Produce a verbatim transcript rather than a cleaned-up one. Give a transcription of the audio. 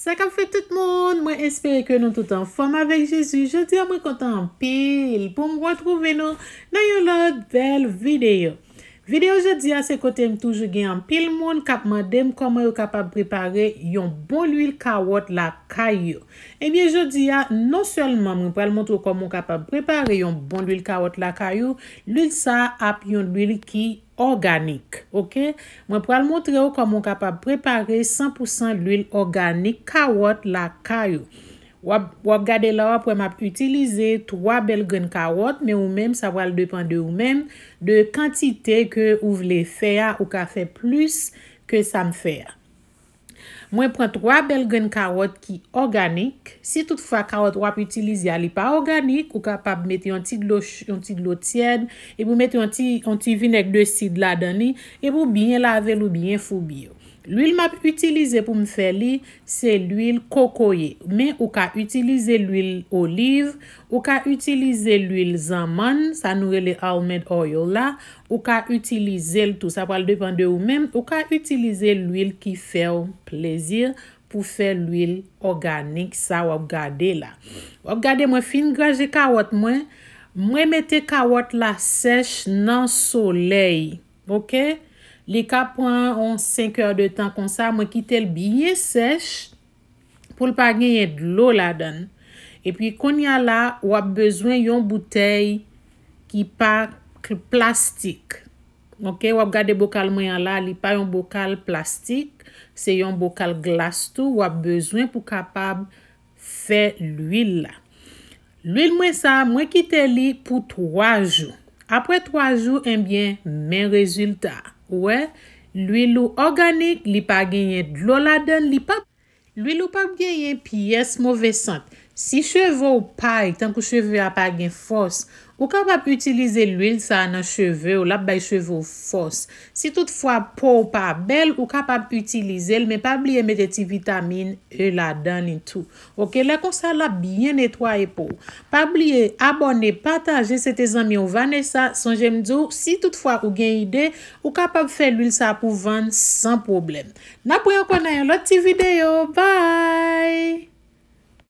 Sa k ap fèt tout moun, mwen espere ke nou tout anfòm avèk Jezi. Jodi a mwen kontan anpil pou m retwouve nou nan yon lòt bèl videyo. Videyo jodi a se kote m toujou gen anpil moun k ap mande m kòman yo kapab prepare yon bon lwil kawòt lakay yo. Ebyen jodi a non sèlman mwen pral montre w kòman w kapab prepare yon bon lwil kawòt lakay ou, lwil sa a ap yon lwil ki òganik, oke? Mwen pral montre w kòman w kapab prepare san pou san lwil òganik kawòt lakay ou. W ap, w ap gade la, w ap wè m ap itilize twa bèl grenn kawòt, men ou menm, sa pral depann de ou menm, de kantite ke ou vle fè a, ou ka fè plis ke sa m fè a. Mwen pran twa bèl grenn kawòt ki òganik. Si toutfwa kawòt w ap itilize a, li pa òganik, ou kapab mete yon ti dlo ch-, yon ti dlo tyèd, epi w mete yon ti, yon ti vinèg de sid ladan li, epi w byen lave l, ou byen foubi yo. Lwil m ap itilize pou m fè li, se lwil kokoye. Men ou ka itilize lwil oliv, ou ka itilize lwil zanmann, sa nou rele almond oil la, ou ka itilize l tou. Sa pral depann de ou menm, ou ka itilize lwil ki fè w plezi pou fè lwil òganik sa w ap gade la. W ap gade mwen fin graje kawòt mwen, mwen mete kawòt la sèch nan solèy. Oke? Li ka pran yon senk è de tan konsa, mwen kite l byen sèch pou l pa genyen dlo ladan l. Epi kounye a la, w ap bezwen yon boutèy ki pa k-, plastik. Oke, w ap gade bokal mwen an la, li pa yon bokal plastik, se yon bokal glas tou, w ap bezwen pou kapab fè lwil la. Lwil mwen sa, mwen kite li pou twa jou. Apre twa jou, ebyen, men rezilta. Ou wè, lwil ou òganik, li pa genyen dlo ladan l, li pa, lwil ou p ap genyen pyès move sant. Si cheve w pay, tankou cheve a pa gen fòs, ou kapab itilize lwil sa a nan cheve w, l ap bay cheve w fòs. Si toutfwa po w pa bèl, ou kapab itilize l, men pa bliye mete ti vitamin E ladan li tou. Oke, lè konsa, l ap byen netwaye po w. Pa bliye abòne, pataje, se te zanmi w Vanessa. Sonje m di w, si toutfwa ou gen ide, ou kapab fè lwil sa pou vann san pwoblèm. N ap wè ankò nan yon lòt ti videyo. Bye!